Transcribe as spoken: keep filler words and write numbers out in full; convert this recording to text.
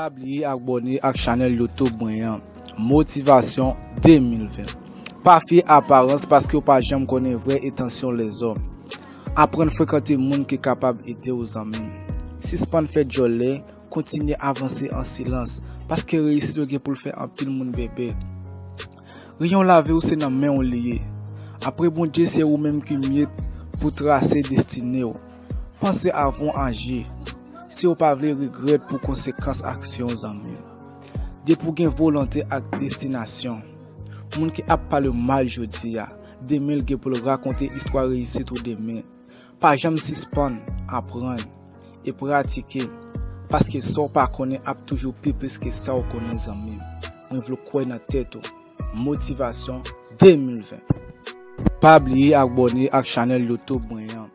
Pa bliye abòne ak chanèl YouTube mwen an, Motivasyon de mil ven. Pa fye aparans, paske w pa janm konnen vrè entansyon lèzòm. Aprann frekante moun ki kapab ede w, zanmi m. Sispann fè djòlè, kontinye avanse an silans, paske reyisit ou gen pou l fè anpil moun bèbè. Rayon lavi w se nan men w li ye. Apre Bondye, se ou menm ki mye pou trase destine w. Panse avan w aji, si w pa vle regrèt pou konsekans aksyon w, zanmi m. Depi w gen volonte ak destinasyon, moun ki ap pale w mal jodi a, demen l gen pou l rakonte istwa reyisit ou demen. Pa janm sispann aprann e pratike, paske sa w pa konnen ap toujou pi plis ke sa w konnen, zanmi m. Mwen vle w kwè nan tèt ou. Motivasyon de mil ven. Pa bliye abòne ak chanèl YouTube mwen an,